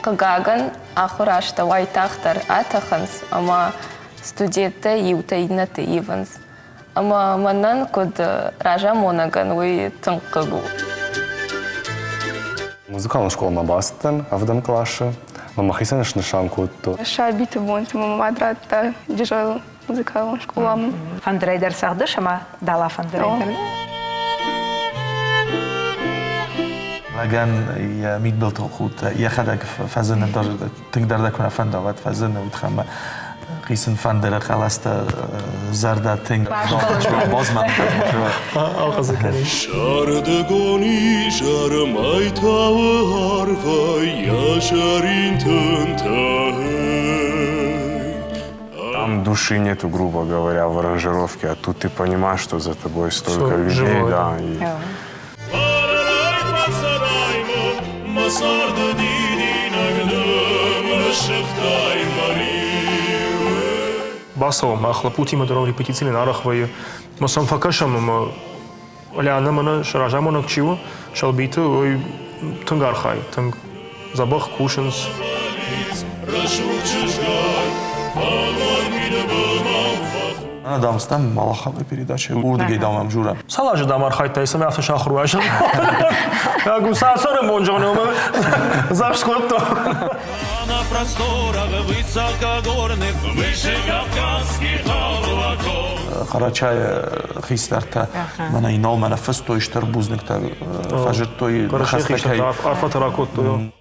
Хъыгагӕн, ахуыр азтӕ уайтагъддӕр атӕхынц ӕмӕ студенттӕ иутӕ иннӕты ивынц. Ӕмӕ мӕнӕн куыд разамонӕгӕн уый тынг хъыг у. Музыкалон скъоламӕ бацыдтӕн ӕвдӕм къласы ӕмӕ мӕхицӕн снысан кодтон. Сабиты бонты мӕ мад радта Джызӕлы музыкалон скъоламӕ. Фӕндырӕй дӕр цӕгъдыс ӕмӕ дала фӕндырӕй дӕр. Лӕгӕн йӕ мидбылты худт йӕхӕдӕг фӕзыны тынгдӕр дӕ куы нӕ фӕнда, уӕд фӕзыны уыдхӕмӕ хъисын фӕндыры хъӕлӕстӕ зӕрдӕ тынг Сӕрдыгон изӕр мӕйтауы арвӕй йӕ зӕрин тынтӕ. Там души нету, грубо говоря, в аранжировке, а тут ты понимаешь, что за тобой столько людей, живое, да. И... Бацӕуӕм мах лӕппутимӕ дӕр репетицийы арӕх вӕййы. Ӕмӕ сӕм фӕкӕсӕм ӕмӕ Лианӕ мӕнӕ сӕ разамонӕг чи у, Сӕлбиты, уый тынг архайы, тынг дзӕбӕх кусынц. Дам стӕм Малаховы передача, уырдыгӕй дам ӕм журӕм. Цал азы дам архайдтай, цӕмӕй афтӕ сахуыр уай? Гусарсары бонджоны запись кодтон. На просторах высокогорных, выше кавказских облаков. Карачайы хистӕртӕ мӕнӕ Инал мӕнӕ фыстой стыр бузныгтӕ фӕзыдтой Арфӕтӕ ракодтой.